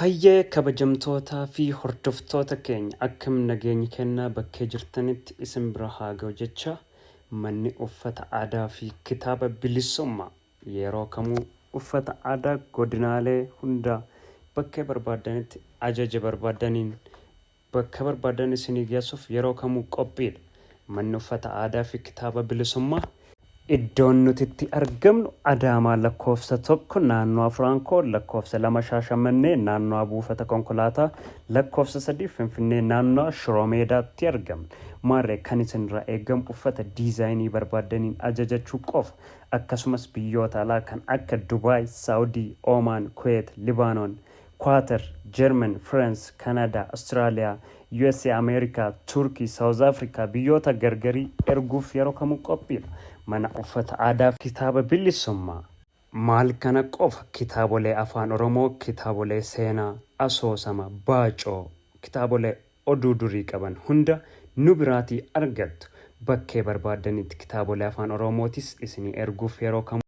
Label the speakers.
Speaker 1: Hayyee kabajamtootaa fi hordoftoota keenya, akkam nageenyi kennaa bakkee jirtanitti isin bira haa ga'u jecha, manni uffata aadaa fi kitaaba Bilisummaa yeroo kamuu uffata aadaa godinaalee hundaa bakkee barbaaddanitti ajaja barbaaddaniin bakka barbaadan isinii geessuuf yeroo kamuu qophiidha. Manni uffata aadaa fi kitaaba Bilisummaa iddoon nuti itti argamnu Adaamaa lakkoofsa 1 naannoo Afraankoo, lakkoofsa 2 Shaashamannee naannoo buufata konkolaataa, lakkoofsa 3 Finfinnee naannoo Shiroo Meedaatti argamna. Maarree kan isinirraa eegamu uffata diizaayinii barbaaddaniin ajajachuu qofa. Akkasumas biyyoota alaa kan akka Dubaay, Saawudii, Oomaan, Kuweet, Libaanoon, Kwaatar, Jermen, Firans, Kanadaa, Austraaliyaa, USA Ameerikaa, Turkii, Saawuz Afrikaa, biyyoota gargarii erguuf yeroo kamuu qophiidha. Mana uffata aadaa fi kitaaba Bilisummaa. Maal kana qofa, kitaabolee Afaan Oromoo, kitaabolee seenaa, asoosama, baacoo, kitaabolee oduu durii qaban hunda nu biraatii argattu. Bakkee barbaaddanitti kitaabolee Afaan Oromootis isinii erguuf yeroo kamuu.